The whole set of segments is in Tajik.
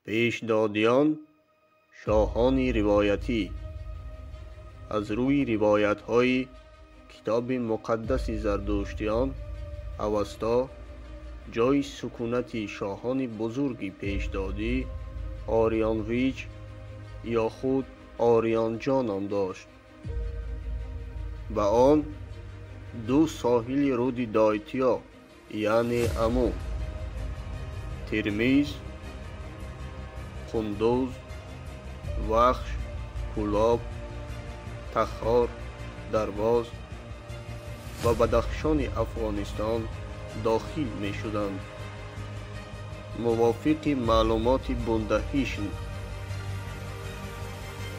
Пешдодиён шоҳони ривоятӣ аз рӯи ривоятҳои китоби муқаддаси зардуштиён Авасто ҷойи сукунати шоҳони бузурги пешдодӣ Ориёнвиҷ ё худ Ориёнҷо ном дошт. Ба он ду соҳили руди Дойтиё, яъне Аму, Термиз, Қундуз, Вахш, Кӯлоб, Тахор, Дарвоз ва Бадахшони Афғонистон дохил мешуданд. Мувофиқи маълумоти Бундаҳишн,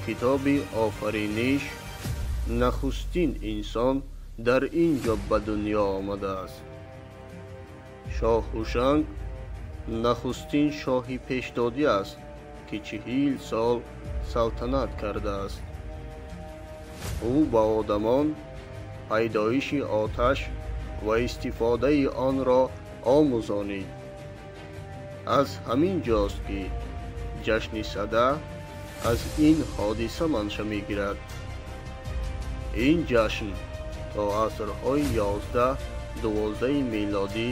китоби Офариниш, нахустин инсон дар ин ҷо ба дунё омадааст. Шоҳ Ҳушанг нахустин шоҳи пешдодӣ аст, ки 40 сол салтанат кардааст. Ӯ ба одамон пайдоиши оташ ва истифодаи онро омӯзонид. Аз ҳамин ҷост, ки ҷашни Сада аз ин ҳодиса манша мегирад. Ин ҷашн то асрҳои 11-12 мелодӣ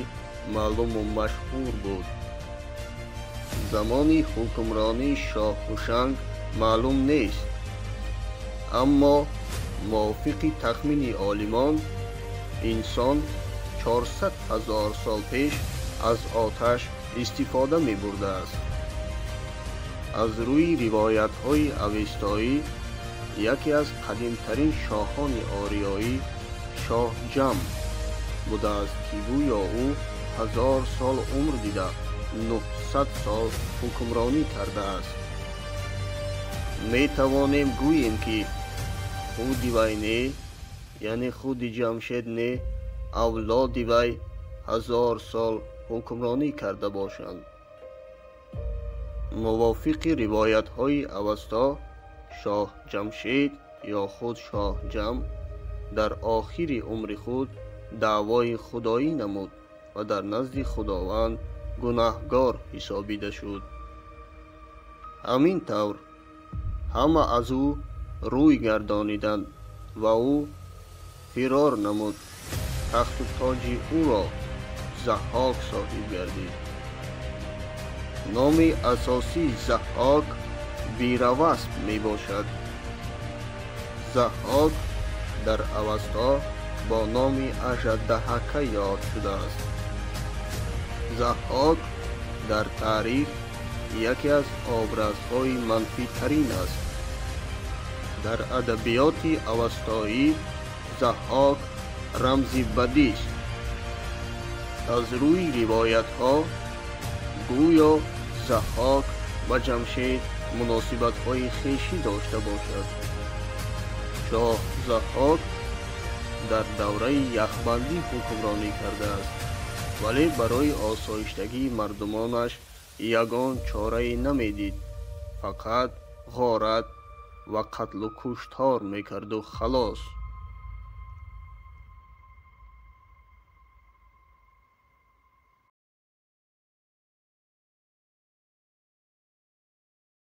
маълуму машҳур буд. Замони ҳукмронии шоҳ Ҳушанг маълум нест, аммо мувофиқи тахмини олимон инсон 400 ҳазор сол пеш аз оташ истифода мебурдааст. Аз рӯи ривоятҳои авестоӣ яке аз қадимтарин шоҳони ориёӣ шоҳ Ҷам будааст, ки гӯё ӯ 1000 сол умр дида 900 сол ҳукмронӣ кардааст. Метавонем гӯем, ки худи вай не, яъне худи Ҷамшед не, авлоди вай 1000 сол ҳукмронӣ карда бошанд. Мувофиқи ривоятҳои Авасто шоҳ Ҷамшед ё худ шоҳ Ҷам дар охири умри худ даъвои худоӣ намуд ва дар назди Худованд гунаҳгор ҳисобида шуд. Ҳамин тавр ҳама аз ӯ рӯй гардониданд ва ӯ фирор намуд. Тахту тоҷи ӯро Заҳҳок соҳиб гардид. Номи асосии Заҳҳок Виравасп мебошад. Заҳҳок дар Авасто бо номи Аждаҳака ёд шудааст. Заҳҳок дар таърих яке аз образҳои манфитарин аст. Дар адабиёти авастоӣ Заҳҳок рамзи бадист. Аз рӯи ривоятҳо гӯё Заҳҳок ба Ҷамшед муносибатҳои хешӣ дошта бошад. Шоҳ Заҳҳок дар давраи яхбандӣ ҳукмронӣ кардааст, вале барои осоиштагии мардумонаш ягон чорае намедид, фақат ғорат ва қатлу куштор мекарду халос.